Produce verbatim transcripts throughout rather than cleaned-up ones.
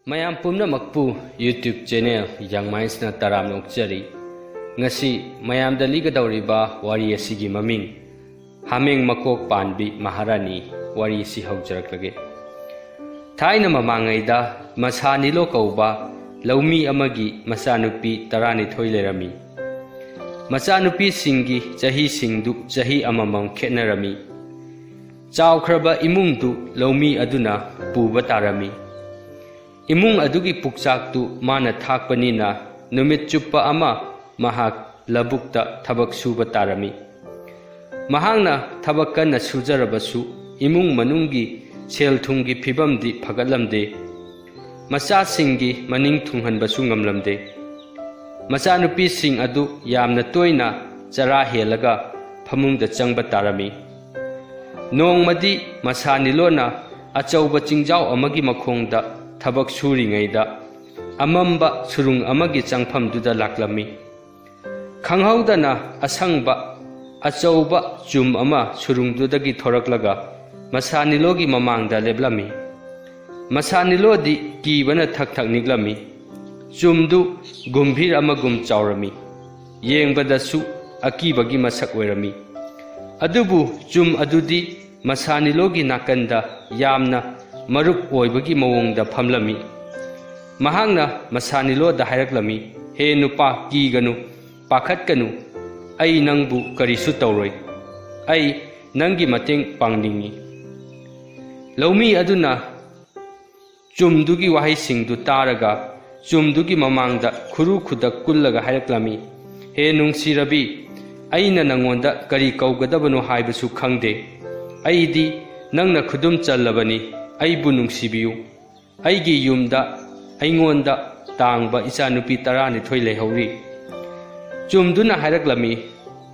ꯃꯌꯥꯝ ꯄꯨꯝꯅꯃꯛꯄꯨ YouTube channel Young Minds ꯅ ꯇꯔꯥꯝꯅ ꯑꯣꯛꯆꯔꯤ꯫ ꯉꯁꯤ ꯃꯌꯥꯝꯗ ꯂꯤꯒꯗꯧꯔꯤꯕ ꯋꯥꯔꯤ ꯑꯁꯤꯒꯤ ꯃꯃꯤꯡ ꯍꯥꯃꯦꯡ ꯃꯀꯣꯛ ꯄꯥꯟꯕꯤ ꯃꯍꯥꯔꯥꯅꯤ꯫ ꯋꯥꯔꯤ ꯑꯁꯤ ꯍꯧꯖꯔꯛꯂꯒꯦ꯫ ꯊꯥꯏꯅ ꯃꯃꯥꯡꯉꯩꯗ ꯃꯁꯥ ꯅꯤꯂꯣ ꯀꯧꯕ ꯂꯧꯃꯤ ꯑꯃꯒꯤ ꯃꯆꯥꯅꯨꯄꯤ ꯇꯔꯥꯅꯤꯊꯣꯏ ꯂꯩꯔꯝꯃꯤ꯫ ꯃꯆꯥꯅꯨꯄꯤꯁꯤꯡꯒꯤ ꯆꯍꯤꯁꯤꯡꯗꯨ ꯆꯍꯤ ꯑꯃꯃꯝ ꯈꯦꯠꯅꯔꯝꯃꯤ꯫ ꯆꯥꯎꯈ꯭ꯔꯕ ꯏꯃꯨꯡꯗꯨ ꯂꯧꯃꯤ ꯑꯗꯨꯅ ꯄꯨꯕ ꯇꯥꯔꯝꯃꯤ꯫ ꯏꯃꯨꯡ ꯑꯗꯨꯒꯤ ꯄꯨꯛꯆꯥꯛꯇꯨ ꯃꯥꯅ ꯊꯥꯛꯄꯅꯤꯅ ꯅꯨꯃꯤꯠ ꯆꯨꯞꯄ ꯑꯃ ꯃꯍꯥꯛ ꯂꯧꯕꯨꯛꯇ ꯊꯕꯛ ꯁꯨꯕ ꯇꯥꯔꯝꯃꯤ꯫ ꯃꯍꯥꯛꯅ ꯊꯕꯛ ꯀꯟꯅ ꯁꯨꯖꯔꯕꯁꯨ ꯏꯃꯨꯡ ꯃꯅꯨꯡꯒꯤ ꯁꯦꯜ ꯊꯨꯝꯒꯤ ꯐꯤꯕꯝꯗꯤ ꯐꯒꯠꯂꯝꯗꯦ꯫ ꯃꯆꯥꯁꯤꯡꯒꯤ ꯃꯅꯤꯡ ꯊꯨꯡꯍꯟꯕꯁꯨ ꯉꯝꯂꯝꯗꯦ꯫ ꯃꯆꯥꯅꯨꯄꯤꯁꯤꯡ ꯑꯗꯨ ꯌꯥꯝꯅ ꯇꯣꯏꯅ ꯆꯔꯥ ꯍꯦꯜꯂꯒ ꯐꯃꯨꯡꯗ ꯆꯪꯕ ꯇꯥꯔꯝꯃꯤ꯫ ꯅꯣꯡꯃꯗꯤ ꯃꯁꯥ ꯅꯤꯂꯣꯅ ꯑꯆꯧꯕ ꯆꯤꯡꯖꯥꯎ ꯑꯃꯒꯤ ꯃꯈꯣꯡꯗ ꯊꯕꯛ ꯁꯨꯔꯤꯉꯩꯗ ꯑꯃꯝꯕ ꯁꯨꯔꯨꯡ ꯑꯃꯒꯤ ꯆꯪꯐꯝꯗꯨꯗ ꯂꯥꯛꯂꯝꯃꯤ꯫ ꯈꯪꯍꯧꯗꯅ ꯑꯁꯪꯕ ꯑꯆꯧꯕ ꯆꯨꯝ ꯑꯃ ꯁꯨꯔꯨꯡꯗꯨꯗꯒꯤ ꯊꯣꯔꯛꯂꯒ ꯃꯁꯥ ꯅꯤꯂꯣꯒꯤ ꯃꯃꯥꯡꯗ ꯂꯦꯞꯂꯝꯃꯤ꯫ ꯃꯁꯥ ꯅꯤꯂꯣꯗꯤ ꯀꯤꯕꯅ ꯊꯛ ꯊꯛ ꯅꯤꯛꯂꯝꯃꯤ꯫ ꯆꯨꯝꯗꯨ ꯒꯨꯝꯚꯤꯔ ꯑꯃꯒꯨꯝ ꯆꯥꯎꯔꯝꯃꯤ꯫ ꯌꯦꯡꯕꯗꯁꯨ ꯑꯀꯤꯕꯒꯤ ꯃꯁꯛ ꯑꯣꯏꯔꯝꯃꯤ꯫ ꯑꯗꯨꯕꯨ ꯆꯨꯝ ꯑꯗꯨꯗꯤ ꯃꯁꯥ ꯅꯤꯂꯣꯒꯤ ꯅꯥꯀꯟꯗ ꯌꯥꯝꯅ ꯃꯔꯨꯞ ꯑꯣꯏꯕꯒꯤ ꯃꯑꯣꯡꯗ ꯐꯝꯂꯝꯃꯤ꯫ ꯃꯍꯥꯛꯅ ꯃꯁꯥ ꯅꯤꯂꯣꯗ ꯍꯥꯏꯔꯛꯂꯝꯃꯤ, "ꯍꯦ ꯅꯨꯄꯥ, ꯀꯤꯒꯅꯨ, ꯄꯥꯈꯠꯀꯅꯨ, ꯑꯩ ꯅꯪꯕꯨ ꯀꯔꯤꯁꯨ ꯇꯧꯔꯣꯏ꯫ ꯑꯩ ꯅꯪꯒꯤ ꯃꯇꯦꯡ ꯄꯥꯡꯅꯤꯡꯏ꯫" ꯂꯧꯃꯤ ꯑꯗꯨꯅ ꯆꯨꯝꯗꯨꯒꯤ ꯋꯥꯍꯩꯁꯤꯡꯗꯨ ꯇꯥꯔꯒ ꯆꯨꯝꯗꯨꯒꯤ ꯃꯃꯥꯡꯗ ꯈꯨꯔꯨ ꯈꯨꯗꯛ ꯀꯨꯜꯂꯒ ꯍꯥꯏꯔꯛꯂꯝꯃꯤ, "ꯍꯦ ꯅꯨꯡꯁꯤꯔꯕꯤ, ꯑꯩꯅ ꯅꯪꯉꯣꯟꯗ ꯀꯔꯤ ꯀꯧꯒꯗꯕꯅꯣ ꯍꯥꯏꯕꯁꯨ ꯈꯪꯗꯦ꯫ ꯑꯩꯗꯤ ꯅꯪꯅ ꯈꯨꯗꯨꯝ ꯆꯜꯂꯕꯅꯤ꯫ ꯑꯩꯕꯨ ꯅꯨꯡꯁꯤꯕꯤꯌꯨ꯫ ꯑꯩꯒꯤ ꯌꯨꯝꯗ ꯑꯩꯉꯣꯟꯗ ꯇꯥꯡꯕ ꯏꯆꯥꯅꯨꯄꯤ ꯇꯔꯥꯅꯤꯊꯣꯏ ꯂꯩꯍꯧꯔꯤ꯫" ꯆꯨꯝꯗꯨꯅ ꯍꯥꯏꯔꯛꯂꯝꯃꯤ,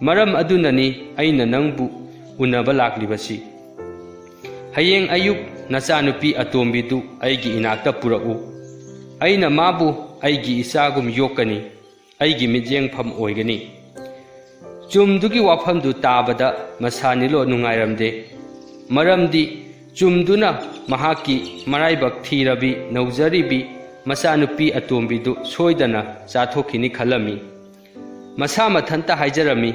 "ꯃꯔꯝ ꯑꯗꯨꯅꯅꯤ ꯑꯩꯅ ꯅꯪꯕꯨ ꯎꯅꯕ ꯂꯥꯛꯂꯤꯕꯁꯤ꯫ ꯍꯌꯦꯡ ꯑꯌꯨꯛ ꯅꯆꯥꯅꯨꯄꯤ ꯑꯇꯣꯝꯕꯤꯗꯨ ꯑꯩꯒꯤ ꯏꯅꯥꯛꯇ ꯄꯨꯔꯛꯎ꯫ ꯑꯩꯅ ꯃꯥꯕꯨ ꯑꯩꯒꯤ ꯏꯆꯥꯒꯨꯝ ꯌꯣꯛꯀꯅꯤ꯫ ꯑꯩꯒꯤ ꯃꯤꯠꯌꯦꯡꯐꯝ ꯑꯣꯏꯒꯅꯤ꯫" ꯆꯨꯝꯗꯨꯒꯤ ꯋꯥꯐꯝꯗꯨ ꯇꯥꯕꯗ ꯃꯁꯥ ꯅꯤꯂꯣ ꯅꯨꯡꯉꯥꯏꯔꯝꯗꯦ꯫ ꯃꯔꯝꯗꯤ ꯆꯨꯝꯗꯨꯅ ꯃꯍꯥꯛꯀꯤ ꯃꯔꯥꯏꯕꯛ ꯊꯤꯔꯕꯤ ꯅꯧꯖꯔꯤꯕꯤ ꯃꯆꯥꯅꯨꯄꯤ ꯑꯇꯣꯝꯕꯤꯗꯨ ꯁꯣꯏꯗꯅ ꯆꯥꯊꯣꯛꯈꯤꯅꯤ ꯈꯜꯂꯝꯃꯤ꯫ ꯃꯁꯥ ꯃꯊꯟꯇ ꯍꯥꯏꯖꯔꯝꯃꯤ,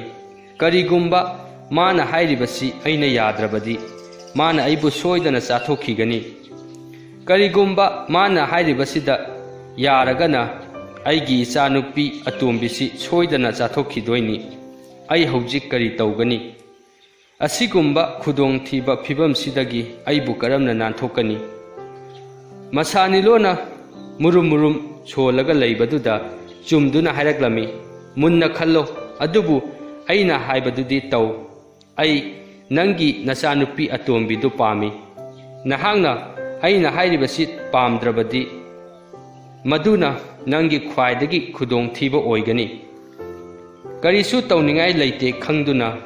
"ꯀꯔꯤꯒꯨꯝꯕ ꯃꯥꯅ ꯍꯥꯏꯔꯤꯕꯁꯤ ꯑꯩꯅ ꯌꯥꯗ꯭ꯔꯕꯗꯤ, ꯃꯥꯅ ꯑꯩꯕꯨ ꯁꯣꯏꯗꯅ ꯆꯥꯊꯣꯛꯈꯤꯒꯅꯤ꯫ ꯀꯔꯤꯒꯨꯝꯕ ꯃꯥꯅ ꯍꯥꯏꯔꯤꯕꯁꯤꯗ ꯌꯥꯔꯒꯅ, ꯑꯩꯒꯤ ꯏꯆꯥꯅꯨꯄꯤ ꯑꯇꯣꯝꯕꯤꯁꯤ ꯁꯣꯏꯗꯅ ꯆꯥꯊꯣꯛꯈꯤꯗꯣꯏꯅꯤ꯫ ꯑꯩ ꯍꯧꯖꯤꯛ ꯀꯔꯤ ꯇꯧꯒꯅꯤ? ꯑꯁꯤꯒꯨꯝꯕ ꯈꯨꯗꯣꯡꯊꯤꯕ ꯐꯤꯕꯝꯁꯤꯗꯒꯤ ꯑꯩꯕꯨ ꯀꯔꯝꯅ ꯅꯥꯟꯊꯣꯛꯀꯅꯤ?" ꯃꯁꯥꯅꯤꯂꯣꯅ ꯃꯨꯔꯨꯝ ꯃꯨꯔꯨꯝ ꯁꯣꯜꯂꯒ ꯂꯩꯕꯗꯨꯗ ꯆꯨꯝꯗꯨꯅ ꯍꯥꯏꯔꯛꯂꯝꯃꯤ, "ꯃꯨꯟꯅ ꯈꯜꯂꯣ, ꯑꯗꯨꯕꯨ ꯑꯩꯅ ꯍꯥꯏꯕꯗꯨꯗꯤ ꯇꯧ꯫ ꯑꯩ ꯅꯪꯒꯤ ꯅꯆꯥꯅꯨꯄꯤ ꯑꯇꯣꯝꯕꯤꯗꯨ ꯄꯥꯝꯃꯤ꯫ ꯅꯍꯥꯛꯅ ꯑꯩꯅ ꯍꯥꯏꯔꯤꯕꯁꯤ ꯄꯥꯝꯗ꯭ꯔꯕꯗꯤ, ꯃꯗꯨꯅ ꯅꯪꯒꯤ ꯈ꯭ꯋꯥꯏꯗꯒꯤ ꯈꯨꯗꯣꯡꯊꯤꯕ ꯑꯣꯏꯒꯅꯤ꯫" ꯀꯔꯤꯁꯨ ꯇꯧꯅꯤꯡꯉꯥꯏ ꯂꯩꯇꯦ ꯈꯪꯗꯨꯅ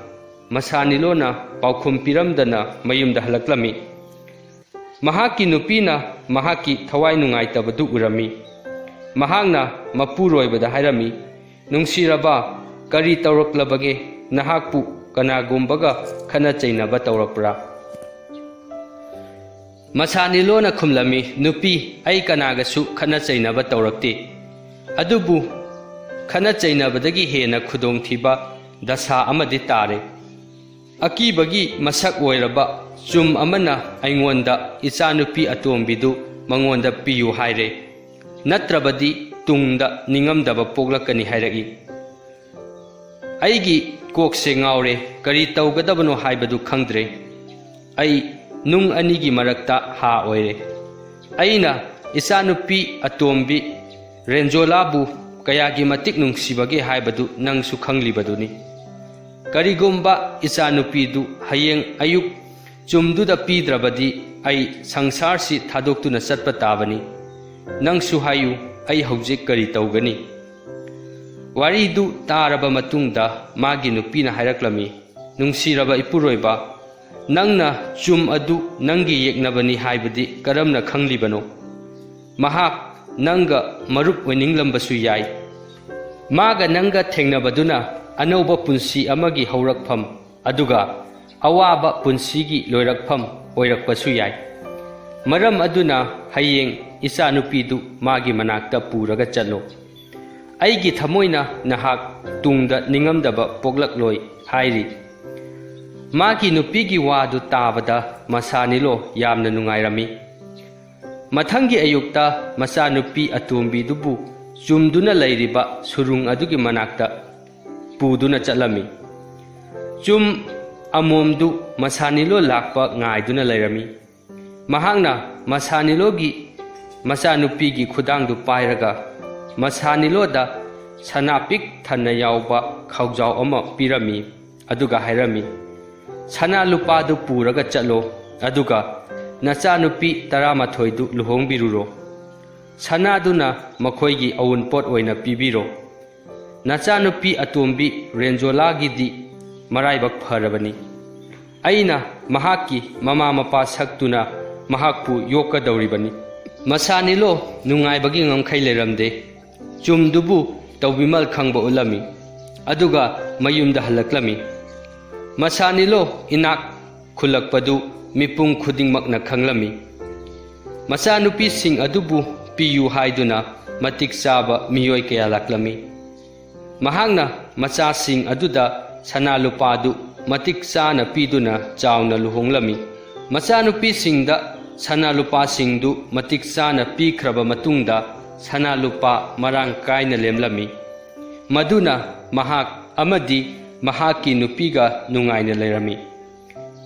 ꯃꯁꯥꯅꯤꯂꯣꯅ ꯄꯥꯎꯈꯨꯝ ꯄꯤꯔꯝꯗꯅ ꯃꯌꯨꯝꯗ ꯍꯜꯂꯛꯂꯝꯃꯤ꯫ ꯃꯍꯥꯛꯀꯤ ꯅꯨꯄꯤꯅ ꯃꯍꯥꯛꯀꯤ ꯊꯋꯥꯏ ꯅꯨꯡꯉꯥꯏꯇꯕꯗꯨ ꯎꯔꯝꯃꯤ꯫ ꯃꯍꯥꯛꯅ ꯃꯄꯨꯔꯣꯏꯕꯗ ꯍꯥꯏꯔꯝꯃꯤ, "ꯅꯨꯡꯁꯤꯔꯕ, ꯀꯔꯤ ꯇꯧꯔꯛꯂꯕꯒꯦ? ꯅꯍꯥꯛꯄꯨ ꯀꯅꯥꯒꯨꯝꯕꯒ ꯈꯠꯅ ꯆꯩꯅꯕ ꯇꯧꯔꯛꯄ꯭ꯔꯥ?" ꯃꯁꯥꯅꯤꯂꯣꯅ ꯈꯨꯝꯂꯝꯃꯤ, "ꯅꯨꯄꯤ, ꯑꯩ ꯀꯅꯥꯒꯁꯨ ꯈꯠꯅ ꯆꯩꯅꯕ ꯇꯧꯔꯛꯇꯦ꯫ ꯑꯗꯨꯕꯨ ꯈꯠꯅ ꯆꯩꯅꯕꯗꯒꯤ ꯍꯦꯟꯅ ꯈꯨꯗꯣꯡꯊꯤꯕ ꯗꯁꯥ ꯑꯃꯗꯤ ꯇꯥꯔꯦ꯫ ꯑꯀꯤꯕꯒꯤ ꯃꯁꯛ ꯑꯣꯏꯔꯕ ꯆꯨꯝ ꯑꯃꯅ ꯑꯩꯉꯣꯟꯗ ꯏꯆꯥꯅꯨꯄꯤ ꯑꯇꯣꯝꯕꯤꯗꯨ ꯃꯉꯣꯟꯗ ꯄꯤꯌꯨ ꯍꯥꯏꯔꯦ꯫ ꯅꯠꯇ꯭ꯔꯕꯗꯤ ꯇꯨꯡꯗ ꯅꯤꯡꯉꯝꯗꯕ ꯄꯣꯛꯂꯛꯀꯅꯤ ꯍꯥꯏꯔꯛꯏ꯫ ꯑꯩꯒꯤ ꯀꯣꯛꯁꯦ ꯉꯥꯎꯔꯦ, ꯀꯔꯤ ꯇꯧꯒꯗꯕꯅꯣ ꯍꯥꯏꯕꯗꯨ ꯈꯪꯗ꯭ꯔꯦ꯫ ꯑꯩ ꯅꯨꯡ ꯑꯅꯤꯒꯤ ꯃꯔꯛꯇ ꯍꯥ ꯑꯣꯏꯔꯦ꯫ ꯑꯩꯅ ꯏꯆꯥꯅꯨꯄꯤ ꯑꯇꯣꯝꯕꯤ ꯔꯦꯟꯖꯣꯂꯥꯕꯨ ꯀꯌꯥꯒꯤ ꯃꯇꯤꯛ ꯅꯨꯡꯁꯤꯕꯒꯦ ꯍꯥꯏꯕꯗꯨ ꯅꯪꯁꯨ ꯈꯪꯂꯤꯕꯗꯨꯅꯤ꯫ ꯀꯔꯤꯒꯨꯝꯕ ꯏꯆꯥꯅꯨꯄꯤꯗꯨ ꯍꯌꯦꯡ ꯑꯌꯨꯛ ꯆꯨꯝꯗꯨꯗ ꯄꯤꯗ꯭ꯔꯕꯗꯤ ꯑꯩ ꯁꯪꯁꯥꯔꯁꯤ ꯊꯥꯗꯣꯛꯇꯨꯅ ꯆꯠꯄ ꯇꯥꯕꯅꯤ꯫ ꯅꯪꯁꯨ ꯍꯥꯏꯌꯨ, ꯑꯩ ꯍꯧꯖꯤꯛ ꯀꯔꯤ ꯇꯧꯒꯅꯤ?" ꯋꯥꯔꯤꯗꯨ ꯇꯥꯔꯕ ꯃꯇꯨꯡꯗ ꯃꯥꯒꯤ ꯅꯨꯄꯤꯅ ꯍꯥꯏꯔꯛꯂꯝꯃꯤ, "ꯅꯨꯡꯁꯤꯔꯕ ꯏꯄꯨꯔꯣꯏꯕ, ꯅꯪꯅ ꯆꯨꯝ ꯑꯗꯨ ꯅꯪꯒꯤ ꯌꯦꯛꯅꯕꯅꯤ ꯍꯥꯏꯕꯗꯤ ꯀꯔꯝꯅ ꯈꯪꯂꯤꯕꯅꯣ? ꯃꯍꯥꯛ ꯅꯪꯒ ꯃꯔꯨꯞ ꯑꯣꯏꯅꯤꯡꯂꯝꯕꯁꯨ ꯌꯥꯏ꯫ ꯃꯥꯒ ꯅꯪꯒ ꯊꯦꯡꯅꯕꯗꯨꯅ ꯑꯅꯧꯕ ꯄꯨꯟꯁꯤ ꯑꯃꯒꯤ ꯍꯧꯔꯛꯐꯝ, ꯑꯗꯨꯒ ꯑꯋꯥꯕ ꯄꯨꯟꯁꯤꯒꯤ ꯂꯣꯏꯔꯛꯐꯝ ꯑꯣꯏꯔꯛꯄꯁꯨ ꯌꯥꯏ꯫ ꯃꯔꯝ ꯑꯗꯨꯅ ꯍꯌꯦꯡ ꯏꯆꯥꯅꯨꯄꯤꯗꯨ ꯃꯥꯒꯤ ꯃꯅꯥꯛꯇ ꯄꯨꯔꯒ ꯆꯠꯂꯣ꯫ ꯑꯩꯒꯤ ꯊꯃꯣꯏꯅ ꯅꯍꯥꯛ ꯇꯨꯡꯗ ꯅꯤꯡꯉꯝꯗꯕ ꯄꯣꯛꯂꯛꯂꯣꯏ ꯍꯥꯏꯔꯤ꯫ ꯃꯥꯒꯤ ꯅꯨꯄꯤꯒꯤ ꯋꯥꯗꯨ ꯇꯥꯕꯗ ꯃꯁꯥꯅꯤꯂꯣ ꯌꯥꯝꯅ ꯅꯨꯡꯉꯥꯏꯔꯝꯃꯤ꯫ ꯃꯊꯪꯒꯤ ꯑꯌꯨꯛꯇ ꯃꯆꯥꯅꯨꯄꯤ ꯑꯇꯣꯝꯕꯤꯗꯨꯕꯨ ꯆꯨꯝꯗꯨꯅ ꯂꯩꯔꯤꯕ ꯁꯨꯔꯨꯡ ꯑꯗꯨꯒꯤ ꯃꯅꯥꯛꯇ ꯄꯨꯗꯨꯅ ꯆꯠꯂꯝꯃꯤ꯫ ꯆꯨꯝ ꯑꯃꯣꯝꯗꯨ ꯃꯁꯥꯅꯤꯂꯣ ꯂꯥꯛꯄ ꯉꯥꯏꯗꯨꯅ ꯂꯩꯔꯝꯃꯤ꯫ ꯃꯍꯥꯛꯅ ꯃꯁꯥꯅꯤꯂꯣꯒꯤ ꯃꯆꯥꯅꯨꯄꯤꯒꯤ ꯈꯨꯗꯥꯡꯗꯨ ꯄꯥꯏꯔꯒ ꯃꯁꯥꯅꯤꯂꯣꯗ ꯁꯅꯥ ꯄꯤꯛ ꯊꯟꯅ ꯌꯥꯎꯕ ꯈꯥꯎꯖꯥꯎ ꯑꯃ ꯄꯤꯔꯝꯃꯤ꯫ ꯑꯗꯨꯒ ꯍꯥꯏꯔꯝꯃꯤ, "ꯁꯅꯥ ꯂꯨꯄꯥꯗꯨ ꯄꯨꯔꯒ ꯆꯠꯂꯣ, ꯑꯗꯨꯒ ꯅꯆꯥꯅꯨꯄꯤ ꯇꯔꯥꯃꯥꯊꯣꯏꯗꯨ ꯂꯨꯍꯣꯡꯕꯤꯔꯨꯔꯣ꯫ ꯁꯅꯥꯗꯨꯅ ꯃꯈꯣꯏꯒꯤ ꯑꯎꯟꯄꯣꯠ ꯑꯣꯏꯅ ꯄꯤꯕꯤꯔꯣ꯫ ꯅꯆꯥꯅꯨꯄꯤ ꯑꯇꯣꯝꯕꯤ ꯔꯦꯟꯖꯣꯂꯥꯒꯤꯗꯤ ꯃꯔꯥꯏꯕꯛ ꯐꯔꯕꯅꯤ꯫ ꯑꯩꯅ ꯃꯍꯥꯛꯀꯤ ꯃꯃꯥ ꯃꯄꯥ ꯁꯛꯇꯨꯅ ꯃꯍꯥꯛꯄꯨ ꯌꯣꯛꯀꯗꯧꯔꯤꯕꯅꯤ꯫" ꯃꯁꯥꯅꯤꯂꯣ ꯅꯨꯡꯉꯥꯏꯕꯒꯤ ꯉꯝꯈꯩ ꯂꯩꯔꯝꯗꯦ꯫ ꯆꯨꯝꯗꯨꯕꯨ ꯇꯧꯕꯤꯃꯜ ꯈꯪꯕ ꯎꯠꯂꯝꯃꯤ, ꯑꯗꯨꯒ ꯃꯌꯨꯝꯗ ꯍꯜꯂꯛꯂꯝꯃꯤ꯫ ꯃꯁꯥꯅꯤꯂꯣ ꯏꯅꯥꯛ ꯈꯨꯜꯂꯛꯄꯗꯨ ꯃꯤꯄꯨꯝ ꯈꯨꯗꯤꯡꯃꯛꯅ ꯈꯪꯂꯝꯃꯤ꯫ ꯃꯆꯥꯅꯨꯄꯤꯁꯤꯡ ꯑꯗꯨꯕꯨ ꯄꯤꯌꯨ ꯍꯥꯏꯗꯨꯅ ꯃꯇꯤꯛ ꯆꯥꯕ ꯃꯤꯑꯣꯏ ꯀꯌꯥ ꯂꯥꯛꯂꯝꯃꯤ꯫ ꯃꯍꯥꯛꯅ ꯃꯆꯥꯁꯤꯡ ꯑꯗꯨꯗ ꯁꯅꯥ ꯂꯨꯄꯥꯗꯨ ꯃꯇꯤꯛ ꯆꯥꯅ ꯄꯤꯗꯨꯅ ꯆꯥꯎꯅ ꯂꯨꯍꯣꯡꯂꯝꯃꯤ꯫ ꯃꯆꯥꯅꯨꯄꯤꯁꯤꯡꯗ ꯁꯅꯥ ꯂꯨꯄꯥꯁꯤꯡꯗꯨ ꯃꯇꯤꯛ ꯆꯥꯅ ꯄꯤꯈ꯭ꯔꯕ ꯃꯇꯨꯡꯗ, ꯁꯅꯥ ꯂꯨꯄꯥ ꯃꯔꯥꯡ ꯀꯥꯏꯅ ꯂꯦꯝꯂꯝꯃꯤ꯫ ꯃꯗꯨꯅ ꯃꯍꯥꯛ ꯑꯃꯗꯤ ꯃꯍꯥꯛꯀꯤ ꯅꯨꯄꯤꯒ ꯅꯨꯡꯉꯥꯏꯅ ꯂꯩꯔꯝꯃꯤ꯫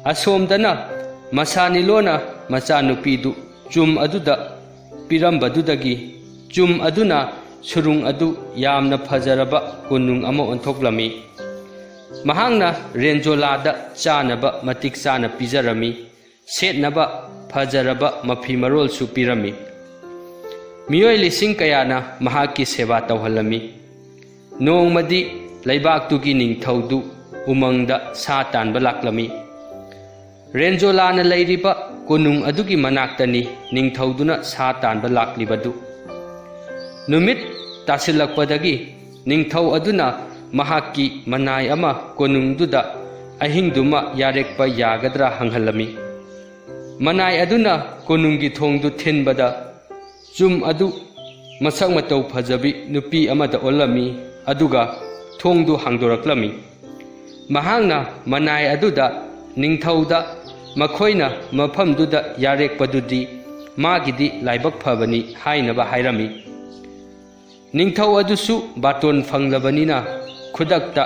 ꯑꯁꯣꯝꯗꯅ ꯃꯁꯥꯅꯤꯂꯣꯅ ꯃꯆꯥꯅꯨꯄꯤꯗꯨ ꯆꯨꯝ ꯑꯗꯨꯗ ꯄꯤꯔꯝꯕꯗꯨꯗꯒꯤ, ꯆꯨꯝ ꯑꯗꯨꯅ ꯁꯨꯔꯨꯡ ꯑꯗꯨ ꯌꯥꯝꯅ ꯐꯖꯔꯕ ꯀꯣꯅꯨꯡ ꯑꯃ ꯑꯣꯟꯊꯣꯛꯂꯝꯃꯤ꯫ ꯃꯍꯥꯛꯅ ꯔꯦꯟꯖꯣꯂꯥꯗ ꯆꯥꯅꯕ ꯃꯇꯤꯛ ꯆꯥꯅ ꯄꯤꯖꯔꯝꯃꯤ, ꯁꯦꯠꯅꯕ ꯐꯖꯔꯕ ꯃꯐꯤ ꯃꯔꯣꯜꯁꯨ ꯄꯤꯔꯝꯃꯤ꯫ ꯃꯤꯑꯣꯏ ꯂꯤꯁꯤꯡ ꯀꯌꯥꯅ ꯃꯍꯥꯛꯀꯤ ꯁꯦꯕꯥ ꯇꯧꯍꯜꯂꯝꯃꯤ꯫ ꯅꯣꯡꯃꯗꯤ ꯂꯩꯕꯥꯛꯇꯨꯒꯤ ꯅꯤꯡꯊꯧꯗꯨ ꯎꯃꯪꯗ ꯁꯥ ꯇꯥꯟꯕ ꯂꯥꯛꯂꯝꯃꯤ꯫ ꯔꯦꯟꯖꯣꯂꯥꯅ ꯂꯩꯔꯤꯕ ꯀꯣꯅꯨꯡ ꯑꯗꯨꯒꯤ ꯃꯅꯥꯛꯇꯅꯤ ꯅꯤꯡꯊꯧꯗꯨꯅ ꯁꯥ ꯇꯥꯟꯕ ꯂꯥꯛꯂꯤꯕꯗꯨ꯫ ꯅꯨꯃꯤꯠ ꯇꯥꯁꯤꯜꯂꯛꯄꯗꯒꯤ ꯅꯤꯡꯊꯧ ꯑꯗꯨꯅ ꯃꯍꯥꯛꯀꯤ ꯃꯅꯥꯏ ꯑꯃ ꯀꯣꯅꯨꯡꯗꯨꯗ ꯑꯍꯤꯡꯗꯨꯃ ꯌꯥꯔꯦꯛꯄ ꯌꯥꯒꯗ꯭ꯔꯥ ꯍꯪꯍꯜꯂꯝꯃꯤ꯫ ꯃꯅꯥꯏ ꯑꯗꯨꯅ ꯀꯣꯅꯨꯡꯒꯤ ꯊꯣꯡꯗꯨ ꯊꯤꯟꯕꯗ, ꯆꯨꯝ ꯑꯗꯨ ꯃꯁꯛ ꯃꯇꯧ ꯐꯖꯕꯤ ꯅꯨꯄꯤ ꯑꯃꯗ ꯑꯣꯜꯂꯝꯃꯤ, ꯑꯗꯨꯒ ꯊꯣꯡꯗꯨ ꯍꯥꯡꯗꯣꯔꯛꯂꯝꯃꯤ꯫ ꯃꯍꯥꯛꯅ ꯃꯅꯥꯏ ꯑꯗꯨꯗ ꯅꯤꯡꯊꯧꯗ ꯃꯈꯣꯏꯅ ꯃꯐꯝꯗꯨꯗ ꯌꯥꯔꯦꯛꯄꯗꯨꯗꯤ ꯃꯥꯒꯤꯗꯤ ꯂꯥꯏꯕꯛ ꯐꯕꯅꯤ ꯍꯥꯏꯅꯕ ꯍꯥꯏꯔꯝꯃꯤ꯫ ꯅꯤꯡꯊꯧ ꯑꯗꯨꯁꯨ ꯕꯥꯇꯣꯟ ꯐꯪꯂꯕꯅꯤꯅ ꯈꯨꯗꯛꯇ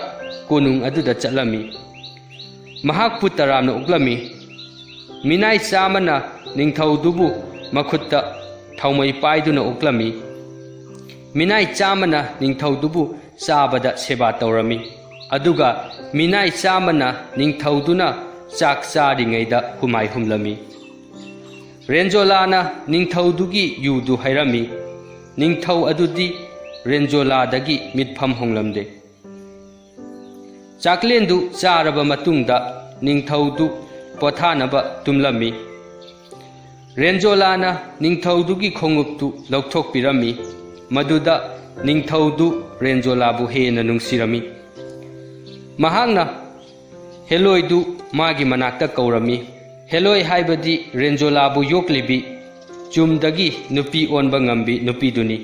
ꯀꯣꯅꯨꯡ ꯑꯗꯨꯗ ꯆꯠꯂꯝꯃꯤ꯫ ꯃꯍꯥꯛꯄꯨ ꯇꯔꯥꯝꯅ ꯑꯣꯛꯂꯝꯃꯤ꯫ ꯃꯤꯅꯥꯏ ꯆꯥꯝꯃꯅ ꯅꯤꯡꯊꯧꯗꯨꯕꯨ ꯃꯈꯨꯠꯇ ꯊꯥꯎꯃꯩ ꯄꯥꯏꯗꯨꯅ ꯑꯣꯛꯂꯝꯃꯤ꯫ ꯃꯤꯅꯥꯏ ꯆꯥꯝꯃꯅ ꯅꯤꯡꯊꯧꯗꯨꯕꯨ ꯆꯥꯕꯗ ꯁꯦꯕꯥ ꯇꯧꯔꯝꯃꯤ, ꯑꯗꯨꯒ ꯃꯤꯅꯥꯏ ꯆꯥꯝꯃꯅ ꯅꯤꯡꯊꯧꯗꯨꯅ ꯆꯥꯛ ꯆꯥꯔꯤꯉꯩꯗ ꯍꯨꯃꯥꯏ ꯍꯨꯝꯂꯝꯃꯤ꯫ ꯔꯦꯟꯖꯣꯂꯥꯅ ꯅꯤꯡꯊꯧꯗꯨꯒꯤ ꯌꯨꯗꯨ ꯍꯩꯔꯝꯃꯤ꯫ ꯅꯤꯡꯊꯧ ꯑꯗꯨꯗꯤ ꯔꯦꯟꯖꯣꯂꯥꯗꯒꯤ ꯃꯤꯠꯐꯝ ꯍꯣꯡꯂꯝꯗꯦ꯫ ꯆꯥꯛꯂꯦꯟꯗꯨ ꯆꯥꯔꯕ ꯃꯇꯨꯡꯗ ꯅꯤꯡꯊꯧꯗꯨ ꯄꯣꯊꯥꯅꯕ ꯇꯨꯝꯂꯝꯃꯤ꯫ ꯔꯦꯟꯖꯣꯂꯥꯅ ꯅꯤꯡꯊꯧꯗꯨꯒꯤ ꯈꯣꯡꯎꯞꯇꯨ ꯂꯧꯊꯣꯛꯄꯤꯔꯝꯃꯤ꯫ ꯃꯗꯨꯗ ꯅꯤꯡꯊꯧꯗꯨ ꯔꯦꯟꯖꯣꯂꯥꯕꯨ ꯍꯦꯟꯅ ꯅꯨꯡꯁꯤꯔꯝꯃꯤ꯫ ꯃꯍꯥꯛꯅ ꯍꯦꯂꯣꯏꯗꯨ ꯃꯥꯒꯤ ꯃꯅꯥꯛꯇ ꯀꯧꯔꯝꯃꯤ꯫ ꯍꯦꯂꯣꯏ ꯍꯥꯏꯕꯗꯤ ꯔꯦꯟꯖꯣꯂꯥꯕꯨ ꯌꯣꯛꯂꯤꯕꯤ, ꯆꯨꯝꯗꯒꯤ ꯅꯨꯄꯤ ꯑꯣꯟꯕ ꯉꯝꯕꯤ ꯅꯨꯄꯤꯗꯨꯅꯤ꯫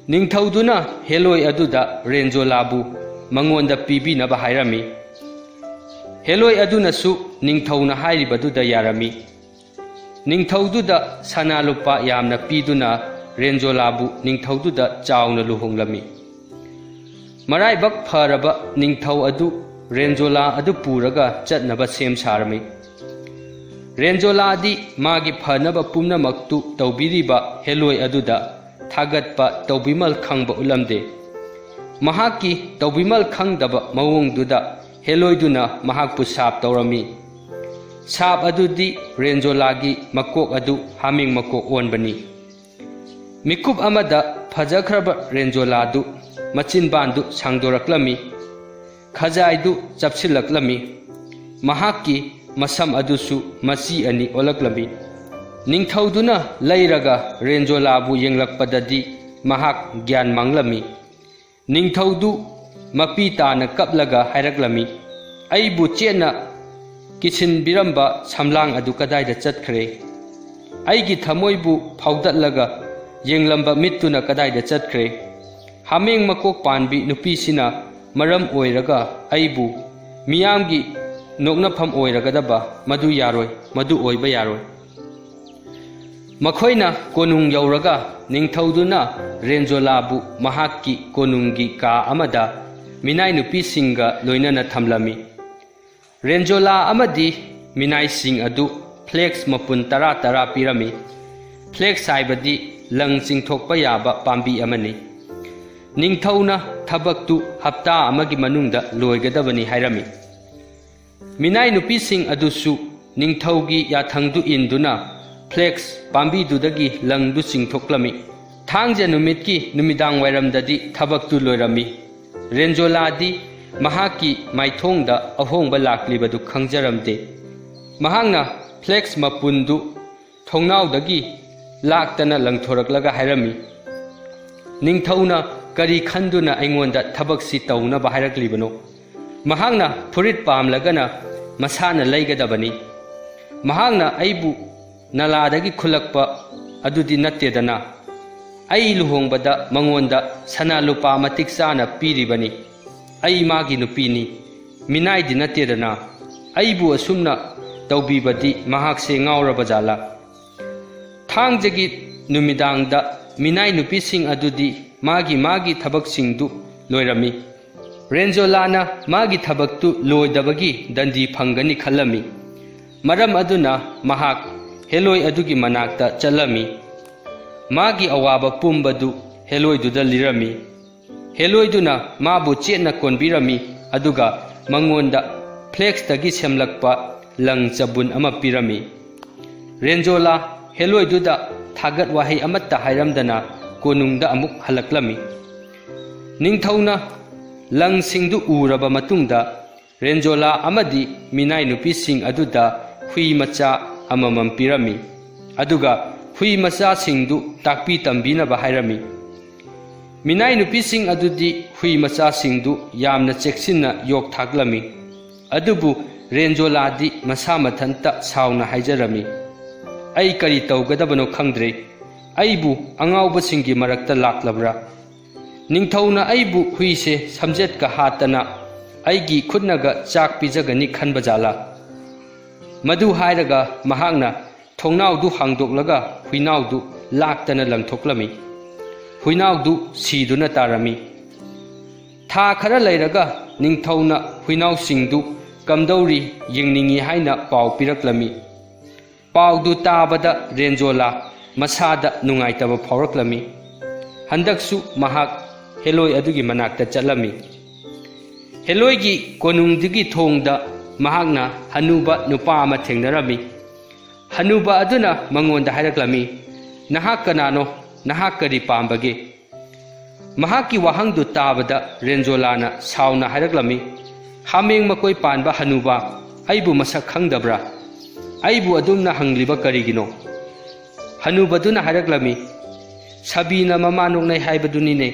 ꯅꯤꯡꯊꯧꯗꯨꯅ ꯍꯦꯂꯣꯏ ꯑꯗꯨꯗ ꯔꯦꯟꯖꯣꯂꯥꯕꯨ ꯃꯉꯣꯟꯗ ꯄꯤꯕꯤꯅꯕ ꯍꯥꯏꯔꯝꯃꯤ꯫ ꯍꯦꯂꯣꯏ ꯑꯗꯨꯅꯁꯨ ꯅꯤꯡꯊꯧꯅ ꯍꯥꯏꯔꯤꯕꯗꯨꯗ ꯌꯥꯔꯝꯃꯤ꯫ ꯅꯤꯡꯊꯧꯗꯨꯗ ꯁꯅꯥ ꯂꯨꯄꯥ ꯌꯥꯝꯅ ꯄꯤꯗꯨꯅ ꯔꯦꯟꯖꯣꯂꯥꯕꯨ ꯅꯤꯡꯊꯧꯗꯨꯗ ꯆꯥꯎꯅ ꯂꯨꯍꯣꯡꯂꯝꯃꯤ꯫ ꯃꯔꯥꯏꯕꯛ ꯐꯔꯕ ꯅꯤꯡꯊꯧ ꯑꯗꯨ ꯔꯦꯟꯖꯣꯂꯥ ꯑꯗꯨ ꯄꯨꯔꯒ ꯆꯠꯅꯕ ꯁꯦꯝ ꯁꯥꯔꯝꯃꯤ꯫ ꯔꯦꯟꯖꯣꯂꯥꯗꯤ ꯃꯥꯒꯤ ꯐꯅꯕ ꯄꯨꯝꯅꯃꯛꯇꯨ ꯇꯧꯕꯤꯔꯤꯕ ꯍꯦꯂꯣꯏ ꯑꯗꯨꯗ ꯊꯥꯒꯠꯄ ꯇꯧꯕꯤꯃꯜ ꯈꯪꯕ ꯎꯠꯂꯝꯗꯦ꯫ ꯃꯍꯥꯛꯀꯤ ꯇꯧꯕꯤꯃꯜ ꯈꯪꯗꯕ ꯃꯑꯣꯡꯗꯨꯗ ꯍꯦꯂꯣꯏꯗꯨꯅ ꯃꯍꯥꯛꯄꯨ ꯁꯥꯞ ꯇꯧꯔꯝꯃꯤ꯫ ꯁꯥꯞ ꯑꯗꯨꯗꯤ ꯔꯦꯟꯖꯣꯂꯥꯒꯤ ꯃꯀꯣꯛ ꯑꯗꯨ ꯍꯥꯃꯦꯡ ꯃꯀꯣꯛ ꯑꯣꯟꯕꯅꯤ꯫ ꯃꯤꯀꯨꯞ ꯑꯃꯗ ꯐꯖꯈ꯭ꯔꯕ ꯔꯦꯟꯖꯣꯂꯥꯗꯨ ꯃꯆꯤꯟꯕꯥꯟꯗꯨ ꯁꯥꯡꯗꯣꯔꯛꯂꯝꯃꯤ꯫ ꯈꯖꯥꯏꯗꯨ ꯆꯞꯁꯤꯜꯂꯛꯂꯝꯃꯤ꯫ ꯃꯍꯥꯛꯀꯤ ꯃꯁꯝ ꯑꯗꯨꯁꯨ ꯃꯆꯤ ꯑꯅꯤ ꯑꯣꯜꯂꯛꯂꯝꯃꯤ꯫ ꯅꯤꯡꯊꯧꯗꯨꯅ ꯂꯩꯔꯒ ꯔꯦꯟꯖꯣꯂꯥꯕꯨ ꯌꯦꯡꯂꯛꯄꯗꯗꯤ ꯃꯍꯥꯛ ꯒ꯭ꯌꯥꯟ ꯃꯥꯡꯂꯝꯃꯤ꯫ ꯅꯤꯡꯊꯧꯗꯨ ꯃꯄꯤ ꯇꯥꯅ ꯀꯞꯂꯒ ꯍꯥꯏꯔꯛꯂꯝꯃꯤ, "ꯑꯩꯕꯨ ꯆꯦꯠꯅ ꯀꯤꯁꯤꯟꯕꯤꯔꯝꯕ ꯁꯝꯂꯥꯡ ꯑꯗꯨ ꯀꯗꯥꯏꯗ ꯆꯠꯈ꯭ꯔꯦ? ꯑꯩꯒꯤ ꯊꯃꯣꯏꯕꯨ ꯐꯥꯎꯗꯠꯂꯒ ꯌꯦꯡꯂꯝꯕ ꯃꯤꯠꯇꯨꯅ ꯀꯗꯥꯏꯗ ꯆꯠꯈ꯭ꯔꯦ? ꯍꯥꯃꯦꯡ ꯃꯀꯣꯛ ꯄꯥꯟꯕꯤ ꯅꯨꯄꯤꯁꯤꯅ ꯃꯔꯝ ꯑꯣꯏꯔꯒ ꯑꯩꯕꯨ ꯃꯤꯌꯥꯝꯒꯤ ꯅꯣꯛꯅꯐꯝ ꯑꯣꯏꯔꯒꯗꯕ, ꯃꯗꯨ ꯌꯥꯔꯣꯏ, ꯃꯗꯨ ꯑꯣꯏꯕ ꯌꯥꯔꯣꯏ꯫ ꯃꯈꯣꯏꯅ ꯀꯣꯅꯨꯡ ꯌꯧꯔꯒ ꯅꯤꯡꯊꯧꯗꯨꯅ ꯔꯦꯟꯖꯣꯂꯥꯕꯨ ꯃꯍꯥꯛꯀꯤ ꯀꯣꯅꯨꯡꯒꯤ ꯀꯥ ꯑꯃꯗ ꯃꯤꯅꯥꯏ ꯅꯨꯄꯤꯁꯤꯡꯒ ꯂꯣꯏꯅꯅ ꯊꯝꯂꯝꯃꯤ꯫ ꯔꯦꯟꯖꯣꯂꯥ ꯑꯃꯗꯤ ꯃꯤꯅꯥꯏꯁꯤꯡ ꯑꯗꯨ ꯐ꯭ꯂꯦꯛꯁ ꯃꯄꯨꯟ ꯇꯔꯥ ꯇꯔꯥ ꯄꯤꯔꯝꯃꯤ꯫ ꯐ꯭ꯂꯦꯛꯁ ꯍꯥꯏꯕꯗꯤ ꯂꯪ ꯆꯤꯡꯊꯣꯛꯄ ꯌꯥꯕ ꯄꯥꯝꯕꯤ ꯑꯃꯅꯤ꯫ ꯅꯤꯡꯊꯧꯅ ꯊꯕꯛꯇꯨ ꯍꯞꯇꯥ ꯑꯃꯒꯤ ꯃꯅꯨꯡꯗ ꯂꯣꯏꯒꯗꯕꯅꯤ ꯍꯥꯏꯔꯝꯃꯤ꯫ ꯃꯤꯅꯥꯏ ꯅꯨꯄꯤꯁꯤꯡ ꯑꯗꯨꯁꯨ ꯅꯤꯡꯊꯧꯒꯤ ꯌꯥꯊꯪꯗꯨ ꯏꯟꯗꯨꯅ ꯐ꯭ꯂꯦꯛꯁ ꯄꯥꯝꯕꯤꯗꯨꯗꯒꯤ ꯂꯪꯗꯨ ꯆꯤꯡꯊꯣꯛꯂꯝꯃꯤ꯫ ꯊꯥꯡꯖ ꯅꯨꯃꯤꯠꯀꯤ ꯅꯨꯃꯤꯗꯥꯡ ꯋꯥꯏꯔꯝꯗꯗꯤ ꯊꯕꯛꯇꯨ ꯂꯣꯏꯔꯝꯃꯤ꯫ ꯔꯦꯟꯖꯣꯂꯥꯗꯤ ꯃꯍꯥꯛꯀꯤ ꯃꯥꯏꯊꯣꯡꯗ ꯑꯍꯣꯡꯕ ꯂꯥꯛꯂꯤꯕꯗꯨ ꯈꯪꯖꯔꯝꯗꯦ꯫ ꯃꯍꯥꯛꯅ ꯐ꯭ꯂꯦꯛꯁ ꯃꯄꯨꯟꯗꯨ ꯊꯣꯡꯅꯥꯎꯗꯒꯤ ꯂꯥꯛꯇꯅ ꯂꯪꯊꯣꯔꯛꯂꯒ ꯍꯥꯏꯔꯝꯃꯤ, "ꯅꯤꯡꯊꯧꯅ ꯀꯔꯤ ꯈꯟꯗꯨꯅ ꯑꯩꯉꯣꯟꯗ ꯊꯕꯛꯁꯤ ꯇꯧꯅꯕ ꯍꯥꯏꯔꯛꯂꯤꯕꯅꯣ? ꯃꯍꯥꯛꯅ ꯐꯨꯔꯤꯠ ꯄꯥꯝꯂꯒꯅ ꯃꯁꯥꯅ ꯂꯩꯒꯗꯕꯅꯤ꯫ ꯃꯍꯥꯛꯅ ꯑꯩꯕꯨ ꯅꯂꯥꯗꯒꯤ ꯈꯨꯜꯂꯛꯄ ꯑꯗꯨꯗꯤ ꯅꯠꯇꯦꯗꯅ꯫ ꯑꯩ ꯂꯨꯍꯣꯡꯕꯗ ꯃꯉꯣꯟꯗ ꯁꯅꯥ ꯂꯨꯄꯥ ꯃꯇꯤꯛ ꯆꯥꯅ ꯄꯤꯔꯤꯕꯅꯤ꯫ ꯑꯩ ꯃꯥꯒꯤ ꯅꯨꯄꯤꯅꯤ, ꯃꯤꯅꯥꯏꯗꯤ ꯅꯠꯇꯦꯗꯅ꯫ ꯑꯩꯕꯨ ꯑꯁꯨꯝꯅ ꯇꯧꯕꯤꯕꯗꯤ ꯃꯍꯥꯛꯁꯦ ꯉꯥꯎꯔꯕ ꯖꯥꯠꯂꯥ?" ꯊꯥꯡꯖꯒꯤ ꯅꯨꯃꯤꯗꯥꯡꯗ ꯃꯤꯅꯥꯏ ꯅꯨꯄꯤꯁꯤꯡ ꯑꯗꯨꯗꯤ ꯃꯥꯒꯤ ꯃꯥꯒꯤ ꯊꯕꯛꯁꯤꯡꯗꯨ ꯂꯣꯏꯔꯝꯃꯤ꯫ ꯔꯦꯟꯖꯣꯂꯥꯅ ꯃꯥꯒꯤ ꯊꯕꯛꯇꯨ ꯂꯣꯏꯗꯕꯒꯤ ꯗꯟꯗꯤ ꯐꯪꯒꯅꯤ ꯈꯜꯂꯝꯃꯤ꯫ ꯃꯔꯝ ꯑꯗꯨꯅ ꯃꯍꯥꯛ ꯍꯦꯂꯣꯏ ꯑꯗꯨꯒꯤ ꯃꯅꯥꯛꯇ ꯆꯠꯂꯝꯃꯤ꯫ ꯃꯥꯒꯤ ꯑꯋꯥꯕ ꯄꯨꯝꯕꯗꯨ ꯍꯦꯂꯣꯏꯗꯨꯗ ꯂꯤꯔꯝꯃꯤ꯫ ꯍꯦꯂꯣꯏꯗꯨꯅ ꯃꯥꯕꯨ ꯆꯦꯠꯅ ꯀꯣꯟꯕꯤꯔꯝꯃꯤ, ꯑꯗꯨꯒ ꯃꯉꯣꯟꯗ ꯐ꯭ꯂꯦꯛꯁꯇꯒꯤ ꯁꯦꯝꯂꯛꯄ ꯂꯪ ꯆꯕꯨꯟ ꯑꯃ ꯄꯤꯔꯝꯃꯤ꯫ ꯔꯦꯟꯖꯣꯂꯥ ꯍꯦꯂꯣꯏꯗꯨꯗ ꯊꯥꯒꯠ ꯋꯥꯍꯩ ꯑꯃꯠꯇ ꯍꯥꯏꯔꯝꯗꯅ ꯀꯣꯅꯨꯡꯗ ꯑꯃꯨꯛ ꯍꯜꯂꯛꯂꯝꯃꯤ꯫ ꯅꯤꯡꯊꯧꯅ ꯂꯪꯁꯤꯡꯗꯨ ꯎꯔꯕ ꯃꯇꯨꯡꯗ, ꯔꯦꯟꯖꯣꯂꯥ ꯑꯃꯗꯤ ꯃꯤꯅꯥꯏ ꯅꯨꯄꯤꯁꯤꯡ ꯑꯗꯨꯗ ꯍꯨꯏ ꯃꯆꯥ ꯑꯃꯃꯝ ꯄꯤꯔꯝꯃꯤ, ꯑꯗꯨꯒ ꯍꯨꯏ ꯃꯆꯥꯁꯤꯡꯗꯨ ꯇꯥꯛꯄꯤ ꯇꯝꯕꯤꯅꯕ ꯍꯥꯏꯔꯝꯃꯤ꯫ ꯃꯤꯅꯥꯏ ꯅꯨꯄꯤꯁꯤꯡ ꯑꯗꯨꯗꯤ ꯍꯨꯏ ꯃꯆꯥꯁꯤꯡꯗꯨ ꯌꯥꯝꯅ ꯆꯦꯛꯁꯤꯟꯅ ꯌꯣꯛ ꯊꯥꯛꯂꯝꯃꯤ꯫ ꯑꯗꯨꯕꯨ ꯔꯦꯟꯖꯣꯂꯥꯗꯤ ꯃꯁꯥ ꯃꯊꯟꯇ ꯁꯥꯎꯅ ꯍꯥꯏꯖꯔꯝꯃꯤ, "ꯑꯩ ꯀꯔꯤ ꯇꯧꯒꯗꯕꯅꯣ ꯈꯪꯗ꯭ꯔꯦ꯫ ꯑꯩꯕꯨ ꯑꯉꯥꯎꯕꯁꯤꯡꯒꯤ ꯃꯔꯛꯇ ꯂꯥꯛꯂꯕ꯭ꯔꯥ? ꯅꯤꯡꯊꯧꯅ ꯑꯩꯕꯨ ꯍꯨꯏꯁꯦ ꯁꯝꯖꯦꯠꯀ ꯍꯥꯠꯇꯅ ꯑꯩꯒꯤ ꯈꯨꯠꯅꯒ ꯆꯥꯛ ꯄꯤꯖꯒꯅꯤ ꯈꯟꯕ ꯖꯥꯠꯂꯥ?" ꯃꯗꯨ ꯍꯥꯏꯔꯒ ꯃꯍꯥꯛꯅ ꯊꯣꯡꯅꯥꯎꯗꯨ ꯍꯥꯡꯗꯣꯛꯂꯒ ꯍꯨꯏꯅꯥꯎꯗꯨ ꯂꯥꯛꯇꯅ ꯂꯪꯊꯣꯛꯂꯝꯃꯤ꯫ ꯍꯨꯏꯅꯥꯎꯗꯨ ꯁꯤꯗꯨꯅ ꯇꯥꯔꯝꯃꯤ꯫ ꯊꯥ ꯈꯔ ꯂꯩꯔꯒ ꯅꯤꯡꯊꯧꯅ ꯍꯨꯏꯅꯥꯎꯁꯤꯡꯗꯨ ꯀꯝꯗꯧꯔꯤ ꯌꯦꯡꯅꯤꯡꯏ ꯍꯥꯏꯅ ꯄꯥꯎ ꯄꯤꯔꯛꯂꯝꯃꯤ꯫ ꯄꯥꯎꯗꯨ ꯇꯥꯕꯗ ꯔꯦꯟꯖꯣꯂꯥ ꯃꯁꯥꯗ ꯅꯨꯡꯉꯥꯏꯇꯕ ꯐꯥꯎꯔꯛꯂꯝꯃꯤ꯫ ꯍꯟꯗꯛꯁꯨ ꯃꯍꯥꯛ ꯍꯦꯂꯣꯏ ꯑꯗꯨꯒꯤ ꯃꯅꯥꯛꯇ ꯆꯠꯂꯝꯃꯤ꯫ ꯍꯦꯂꯣꯏꯒꯤ ꯀꯣꯅꯨꯡꯗꯨꯒꯤ ꯊꯣꯡꯗ ꯃꯍꯥꯛꯅ ꯍꯅꯨꯕ ꯅꯨꯄꯥ ꯑꯃ ꯊꯦꯡꯅꯔꯝꯃꯤ꯫ ꯍꯅꯨꯕ ꯑꯗꯨꯅ ꯃꯉꯣꯟꯗ ꯍꯥꯏꯔꯛꯂꯝꯃꯤ, "ꯅꯍꯥꯛ ꯀꯅꯥꯅꯣ? ꯅꯍꯥꯛ ꯀꯔꯤ ꯄꯥꯝꯕꯒꯦ?" ꯃꯍꯥꯛꯀꯤ ꯋꯥꯍꯪꯗꯨ ꯇꯥꯕꯗ ꯔꯦꯟꯖꯣꯂꯥꯅ ꯁꯥꯎꯅ ꯍꯥꯏꯔꯛꯂꯝꯃꯤ, "ꯍꯥꯃꯦꯡ ꯃꯀꯣꯏ ꯄꯥꯟꯕ ꯍꯅꯨꯕ, ꯑꯩꯕꯨ ꯃꯁꯛ ꯈꯪꯗꯕ꯭ꯔꯥ? ꯑꯩꯕꯨ ꯑꯗꯨꯝꯅ ꯍꯪꯂꯤꯕ ꯀꯔꯤꯒꯤꯅꯣ?" ꯍꯅꯨꯕꯗꯨꯅ ꯍꯥꯏꯔꯛꯂꯝꯃꯤ, "ꯁꯥꯕꯤꯅ ꯃꯃꯥ ꯅꯣꯛꯅꯩ ꯍꯥꯏꯕꯗꯨꯅꯤꯅꯦ꯫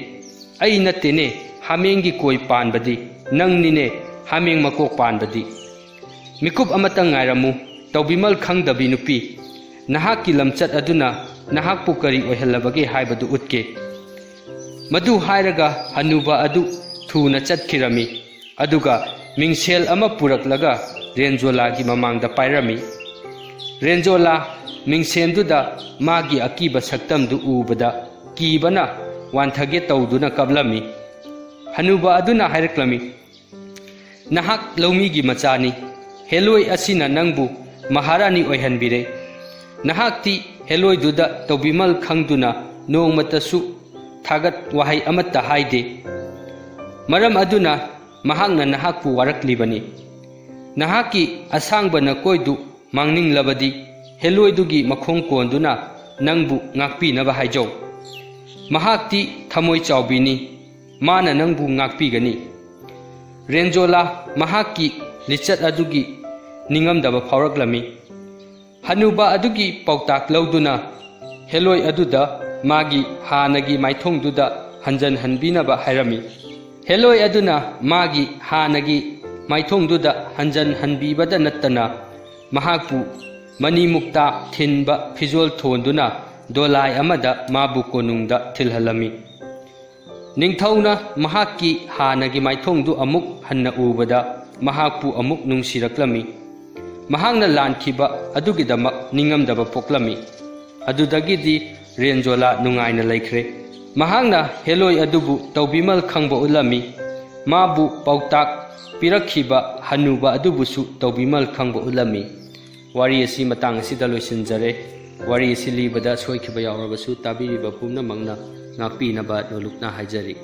ꯑꯩ ꯅꯠꯇꯦꯅꯦ ꯍꯥꯃꯦꯡꯒꯤ ꯀꯣꯏ ꯄꯥꯟꯕꯗꯤ, ꯅꯪꯅꯤꯅꯦ ꯍꯥꯃꯦꯡ ꯃꯀꯣꯛ ꯄꯥꯟꯕꯗꯤ꯫ ꯃꯤꯀꯨꯞ ꯑꯃꯇꯪ ꯉꯥꯏꯔꯝꯃꯨ, ꯇꯧꯕꯤꯃꯜ ꯈꯪꯗꯕꯤ ꯅꯨꯄꯤ, ꯅꯍꯥꯛꯀꯤ ꯂꯝꯆꯠ ꯑꯗꯨꯅ ꯅꯍꯥꯛꯄꯨ ꯀꯔꯤ ꯑꯣꯏꯍꯜꯂꯕꯒꯦ ꯍꯥꯏꯕꯗꯨ ꯎꯠꯀꯦ꯫" ꯃꯗꯨ ꯍꯥꯏꯔꯒ ꯍꯅꯨꯕ ꯑꯗꯨ ꯊꯨꯅ ꯆꯠꯈꯤꯔꯝꯃꯤ꯫ ꯑꯗꯨꯒ ꯃꯤꯡꯁꯦꯜ ꯑꯃ ꯄꯨꯔꯛꯂꯒ ꯔꯦꯟꯖꯣꯂꯥꯒꯤ ꯃꯃꯥꯡꯗ ꯄꯥꯏꯔꯝꯃꯤ꯫ ꯔꯦꯟꯖꯣꯂꯥ ꯃꯤꯡꯁꯦꯜꯗꯨꯗ ꯃꯥꯒꯤ ꯑꯀꯤꯕ ꯁꯛꯇꯝꯗꯨ ꯎꯕꯗ ꯀꯤꯕꯅ ꯋꯥꯟꯊꯒꯦ ꯇꯧꯗꯨꯅ ꯀꯞꯂꯝꯃꯤ꯫ ꯍꯅꯨꯕ ꯑꯗꯨꯅ ꯍꯥꯏꯔꯛꯂꯝꯃꯤ, "ꯅꯍꯥꯛ ꯂꯧꯃꯤꯒꯤ ꯃꯆꯥꯅꯤ꯫ ꯍꯦꯂꯣꯏ ꯑꯁꯤꯅ ꯅꯪꯕꯨ ꯃꯍꯥꯔꯥꯅꯤ ꯑꯣꯏꯍꯟꯕꯤꯔꯦ꯫ ꯅꯍꯥꯛꯇꯤ ꯍꯦꯂꯣꯏꯗꯨꯗ ꯇꯧꯕꯤꯃꯜ ꯈꯪꯗꯨꯅ ꯅꯣꯡꯃꯇꯁꯨ ꯊꯥꯒꯠ ꯋꯥꯍꯩ ꯑꯃꯠꯇ ꯍꯥꯏꯗꯦ꯫ ꯃꯔꯝ ꯑꯗꯨꯅ ꯃꯍꯥꯛꯅ ꯅꯍꯥꯛꯄꯨ ꯋꯥꯔꯛꯂꯤꯕꯅꯤ꯫ ꯅꯍꯥꯛꯀꯤ ꯑꯁꯥꯡꯕ ꯅꯀꯣꯏꯗꯨ ꯃꯥꯡꯅꯤꯡꯂꯕꯗꯤ ꯍꯦꯂꯣꯏꯗꯨꯒꯤ ꯃꯈꯣꯡ ꯀꯣꯟꯗꯨꯅ ꯅꯪꯕꯨ ꯉꯥꯛꯄꯤꯅꯕ ꯍꯥꯏꯖꯧ꯫ ꯃꯍꯥꯛꯇꯤ ꯊꯃꯣꯏ ꯆꯥꯎꯕꯤꯅꯤ꯫ ꯃꯥꯅ ꯅꯪꯕꯨ ꯉꯥꯛꯄꯤꯒꯅꯤ꯫" ꯔꯦꯟꯖꯣꯂꯥ ꯃꯍꯥꯛꯀꯤ ꯂꯤꯆꯠ ꯑꯗꯨꯒꯤ ꯅꯤꯡꯉꯝꯗꯕ ꯐꯥꯎꯔꯛꯂꯝꯃꯤ꯫ ꯍꯅꯨꯕ ꯑꯗꯨꯒꯤ ꯄꯥꯎꯇꯥꯛ ꯂꯧꯗꯨꯅ ꯍꯦꯂꯣꯏ ꯑꯗꯨꯗ ꯃꯥꯒꯤ ꯍꯥꯟꯅꯒꯤ ꯃꯥꯏꯊꯣꯡꯗꯨꯗ ꯍꯟꯖꯟꯍꯟꯕꯤꯅꯕ ꯍꯥꯏꯔꯝꯃꯤ꯫ ꯍꯦꯂꯣꯏ ꯑꯗꯨꯅ ꯃꯥꯒꯤ ꯍꯥꯟꯅꯒꯤ ꯃꯥꯏꯊꯣꯡꯗꯨꯗ ꯍꯟꯖꯟ ꯍꯟꯕꯤꯕꯗ ꯅꯠꯇꯅ ꯃꯍꯥꯛꯄꯨ ꯃꯅꯤꯃꯨꯛꯇꯥ ꯊꯤꯟꯕ ꯐꯤꯖꯣꯜ ꯊꯣꯟꯗꯨꯅ ꯗꯣꯂꯥꯏ ꯑꯃꯗ ꯃꯥꯕꯨ ꯀꯣꯅꯨꯡꯗ ꯊꯤꯜꯍꯜꯂꯝꯃꯤ꯫ ꯅꯤꯡꯊꯧꯅ ꯃꯍꯥꯛꯀꯤ ꯍꯥꯟꯅꯒꯤ ꯃꯥꯏꯊꯣꯡꯗꯨ ꯑꯃꯨꯛ ꯍꯟꯅ ꯎꯕꯗ ꯃꯍꯥꯛꯄꯨ ꯑꯃꯨꯛ ꯅꯨꯡꯁꯤꯔꯛꯂꯝꯃꯤ꯫ ꯃꯍꯥꯛꯅ ꯂꯥꯟꯈꯤꯕ ꯑꯗꯨꯒꯤꯗꯃꯛ ꯅꯤꯡꯉꯝꯗꯕ ꯄꯣꯛꯂꯝꯃꯤ꯫ ꯑꯗꯨꯗꯒꯤꯗꯤ ꯔꯦꯟꯖꯣꯂꯥ ꯅꯨꯡꯉꯥꯏꯅ ꯂꯩꯈ꯭ꯔꯦ꯫ ꯃꯍꯥꯛꯅ ꯍꯦꯂꯣꯏ ꯑꯗꯨꯕꯨ ꯇꯧꯕꯤꯃꯜ ꯈꯪꯕ ꯎꯠꯂꯝꯃꯤ꯫ ꯃꯥꯕꯨ ꯄꯥꯎꯇꯥꯛ ꯄꯤꯔꯛꯈꯤꯕ ꯍꯅꯨꯕ ꯑꯗꯨꯕꯨꯁꯨ ꯇꯧꯕꯤꯃꯜ ꯈꯪꯕ ꯎꯠꯂꯝꯃꯤ꯫ ꯋꯥꯔꯤ ꯑꯁꯤ ꯃꯇꯥꯡ ꯑꯁꯤꯗ ꯂꯣꯏꯁꯤꯟꯖꯔꯦ꯫ ꯋꯥꯔꯤ ꯑꯁꯤ ꯂꯤꯕꯗ ꯁꯣꯏꯈꯤꯕ ꯌꯥꯎꯔꯕꯁꯨ ꯇꯥꯕꯤꯔꯤꯕ ꯄꯨꯝꯅꯃꯛꯅ ꯉꯥꯛꯄꯤꯅꯕ ꯅꯣꯂꯨꯛꯅ ꯍꯥꯏꯖꯔꯤ꯫